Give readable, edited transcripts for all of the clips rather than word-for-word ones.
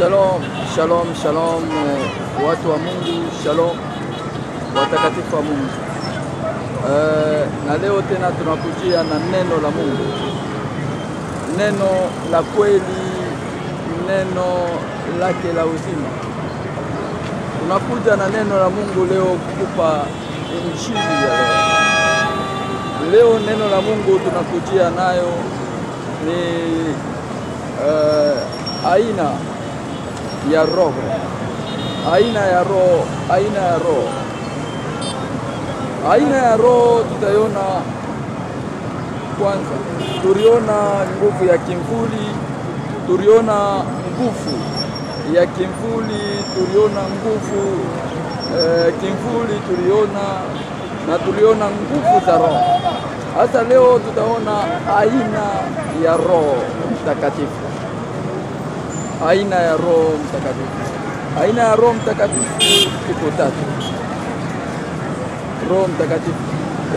Shalom, shalom, shalom watu wa Mungu, shalom watakatifu wa Mungu. Na leo tena tunakujia na neno la Mungu. Neno la kweli, neno lake la uzima. Tunakuja na neno la Mungu leo kukupa injili ya leo. Leo neno la Mungu tunakujia nayo ni aina ya roho. Aina ya roho, aina ya roho. Aina ya roho tutaiona kwanza. Tuliona nguvu ya kimvuli, tuliona nguvu ya kimvuli, tuliona nguvu kimvuli, tuliona na tuliona nguvu za roho. Hasa leo tutaona aina ya Roho Mtakatifu. Aina ya Roho Mtakatifu. Aina ya Roho Mtakatifu iko tatu. Roho Mtakatifu.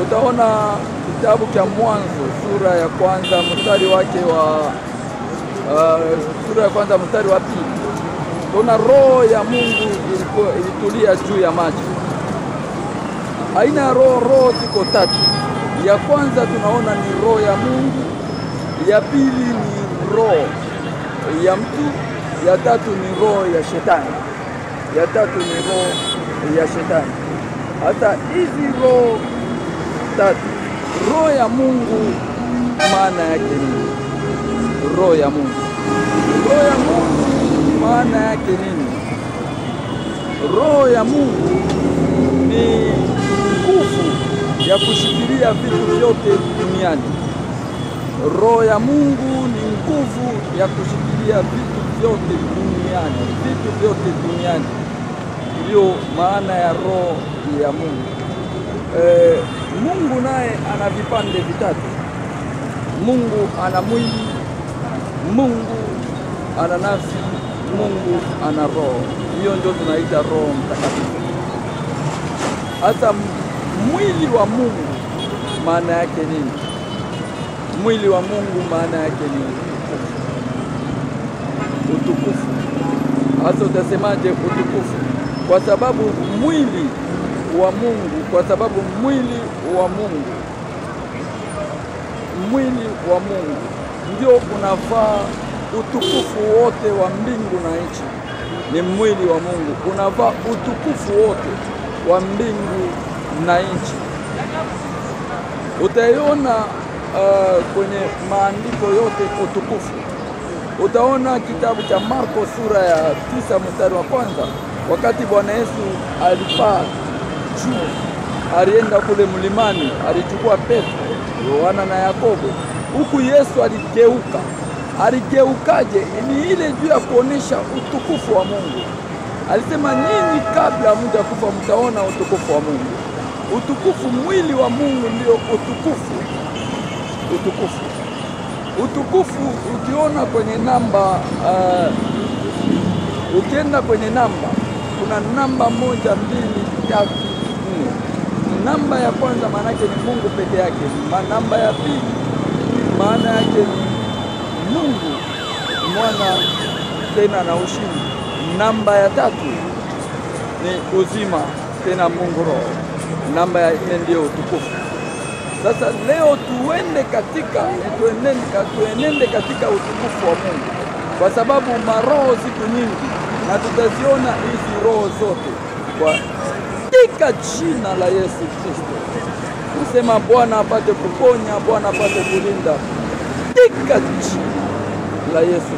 Utaona kitabu cha Mwanzo sura ya kwanza mstari wake wa sura ya kwanza mstari wa pili. Tuna roho ya Mungu ilitulia juu ya maji. Aina ya roho, roho ziko tatu. Ya kwanza tunaona ni roho ya Mungu, ya pili ni roho ya mtu, ya tatu ni roho ya shetani. Ya tatu ni roho ya shetani. Hata hizi roho tatu, roho ya Mungu maana yake nini? Roho ya Mungu. Roho ya Mungu maana yake nini? Roho ya Mungu ni nguvu ya kushikilia vitu vyote duniani. Roho ya Mungu ni nguvu ya kushikilia vitu vyote duniani, vitu vyote duniani. Ndio maana ya roho ya Mungu. Mungu naye ana vipande vitatu. Mungu ana mwili, Mungu ana nafsi, Mungu ana roho. Hiyo ndio tunaita Roho Mtakatifu. Hasa mwili wa Mungu maana yake nini? Mwili wa Mungu maana yake ni utukufu. Hasa utasemaje utukufu? Kwa sababu mwili wa Mungu, kwa sababu mwili wa Mungu, mwili wa Mungu ndio unavaa utukufu wote wa mbingu na nchi. Ni mwili wa Mungu unavaa utukufu wote wa mbingu na nchi. Utaiona kwenye maandiko yote utukufu. Utaona kitabu cha Marko sura ya 9 mstari wa kwanza, wakati Bwana Yesu alipaa juu, alienda kule mlimani, alichukua Petro, Yohana na Yakobo. Huku Yesu aligeuka. Aligeukaje? Ni ile juu ya kuonesha utukufu wa Mungu. Alisema nyinyi kabla hamjakufa mtaona utukufu wa Mungu. Utukufu, mwili wa Mungu ndio utukufu. Utukufu. Utukufu ukiona kwenye namba, ukienda kwenye namba, kuna namba 1, 2, 3, 4. Namba ya kwanza maana yake ni Mungu peke yake. Namba ya pili maana yake ni Mungu Mwana tena na ushindi. Namba ya tatu ni uzima tena Mungu Roho. Namba ya 4 ndio utukufu. Sasa leo tuende katika tuenende katika utukufu wa Mungu, kwa sababu maroho ziko nyingi na tutaziona hizi roho zote kwa katika jina la Yesu Kristo. Nasema Bwana apate kuponya, Bwana apate kulinda katika jina la Yesu.